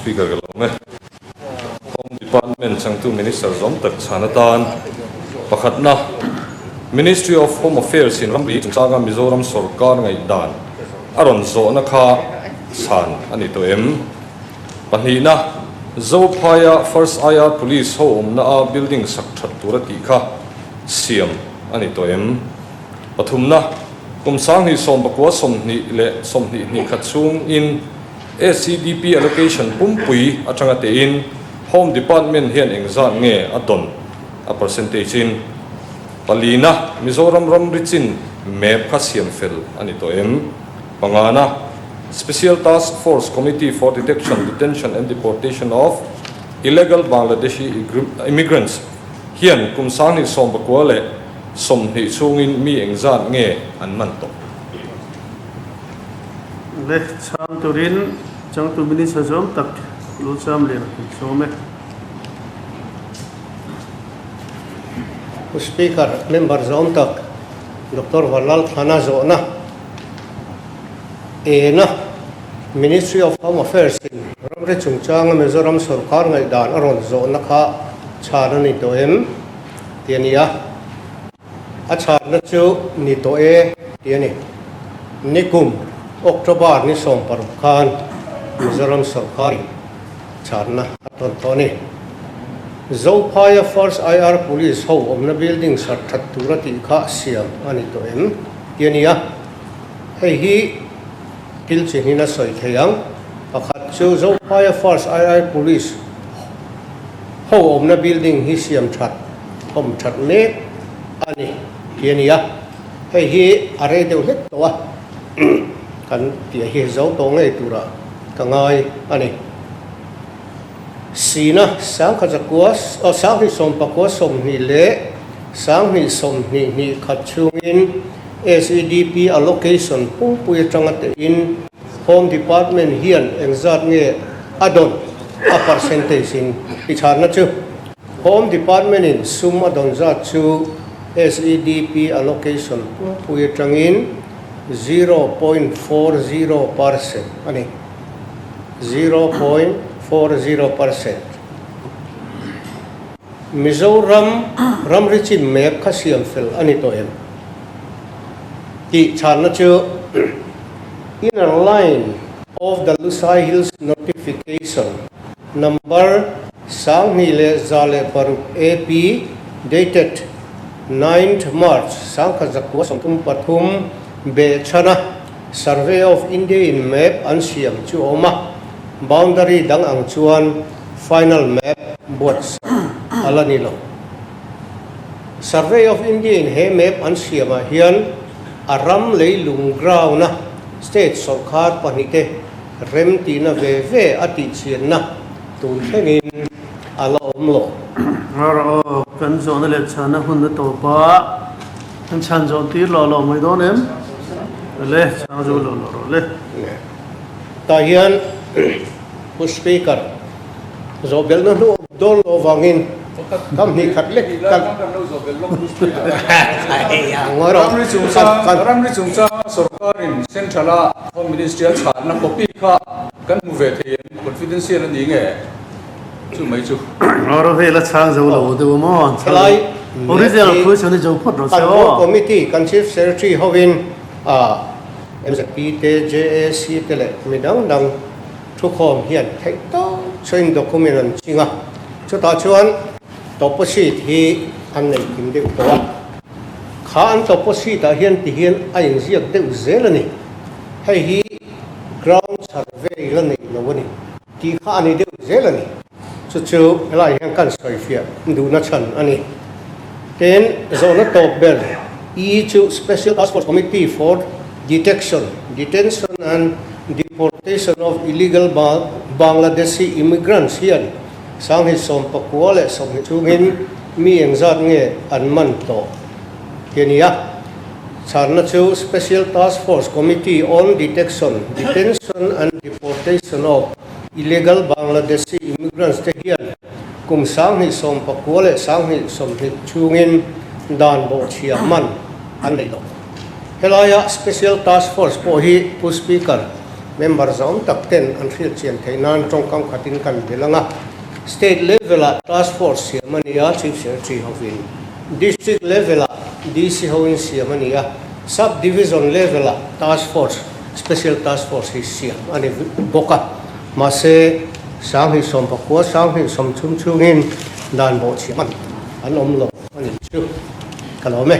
Speaker ka lawm e. Home Department changtu Minister zawm tak chhan atan pakhatna Ministry of Home Affairs in ramri chungchanga Mizoram sorkar ngaihdan a rawn zawhna kha chhan a ni tawh em? Pahnihna, Zophaia First IR Police ho awmna a building sak that tur a tih kha siam a ni tawh em? Pathumna, kum 2019 20 leh 21 khat chhungin SEDP allocation pumpui atanga tein Home Department hian engzat nge a dawn a percentage in? Palina, Mizoram ramri chin map kha siam fel a ni tawh em? Pangana, Special Task Force Committee for Detection, Detention and Deportation of Illegal Bangladeshi Immigrants hian kum 2019 leh 20 chhungin mi engzat nge an man tawh? Le chhang turin changtu Minister zawm tak Lulcham Lian kan sawm e. Pu Speaker, member zawm tak Doctor Vanlal Thana zawhna ena Ministry of Home Affairs in ramri chungchanga Mizoram sorkar ngaihdan a rawn zawhna kha chhan a ni tawh em tih a ni a, a chhanna chu ni tawh e tih a ni. Nikum October ni 16 khan Mizoram sorkarin chhanna a tawn tawh a ni. Zophaia First IR Police ho awmna building sat that tura tih kha siam a ni tawh em tih a ni a. Hei hi thil chi hnin a sawi thei ang. Pakhat chu Zophaia First II Police ho awmna building hi siam that thawm that mek a ni tih a ni a. Hei hi a rei deuh hlek tawh a, kan tih hi zo tawh ngei turah ka ngai a ni. Sina 1900 aw 2019 leh 2021 chhungin SEDP allocation pumpui atanga tehin Home Department hian engzat nge a dawn a percentage in i chhanna chu Home Department in sum a dawn zat chu SEDP allocation pumpui atangin 0.40% a ni. 0.40%. Mizoram ramri chin map kha siam fel a ni tawh em? Tih chhanna chu Inner Line of the Lusai Hills Notification Number 2106 AP dated 9th March 1933 behchhana Survey of India in map an siam chu a awm a, boundary dang ang chuan final map buatsaih a la ni lo. Survey of India in he map an siamah hian a ram leilung ground a state sawrkar pahnihte rem tihna ve ve a tihchianna tun thlengin a la awm lo. Rawh kan zawhna leh chhana hun a tawp a. An chhan zawh tir lo lo mai dawn em? Le, chhang zu lo lo rawh le. Tah hian Pu Speaker, zawh belhna hnu awm dawn lo avangin kam hnih khat lek kan Ramri chungchang Ramri chungchanga sorkarin Central-a Home Ministry a chhanna copy kha kan hmu ve thei em? Confidential a ni nge? Chu mai chu. Ro vel a chhang zo lo deuh a maw? Helai Original question hi zo phawt rawh se Kan aw. Board Committee kan Chief Secretary hovin a MZP te, JAC te leh mi dang dang thukhawm hian theih tawp chuan document an ching a, chutah chuan topo sheet hi an nei kim deuh tawh a, kha an topo sheet ah hian ti hian a inziak deuh zel a ni. Hei hi ground survey la neih lo a ni. Tih kha a ni deuh zel a ni. Chu chu helai hian kan sawifiah duhna chhan a ni. Tin, zawhna tawp ber E chu Special Task Force Committee for Detection, Detention and Deportation of Illegal Bangladeshi Immigrants hian 2019 leh 20 chhungin mi engzat nge an man tawh tih a ni a. Chhanna chu Special Task Force Committee on Detection, Detention and Deportation of Illegal Bangladeshi Immigrants te hian kum 2019 leh 2020 chhungin dan bawhchhia man an nei lo. Helaia Special Task Force pawh hi Pu Speaker, Member zawm tak ten an hriat chian theih nan tawngkam khatin kan belh ang a. State level ah task force siam a ni a, Chief Secretary hovin. District level ah DC hoin siam a ni a, Sub Division level ah task force, Special Task Force hi siam a ni bawk a. Mahse, 2019, 2030 chhungin dan bawhchhiam an awm lo a ni chu ka lawm e.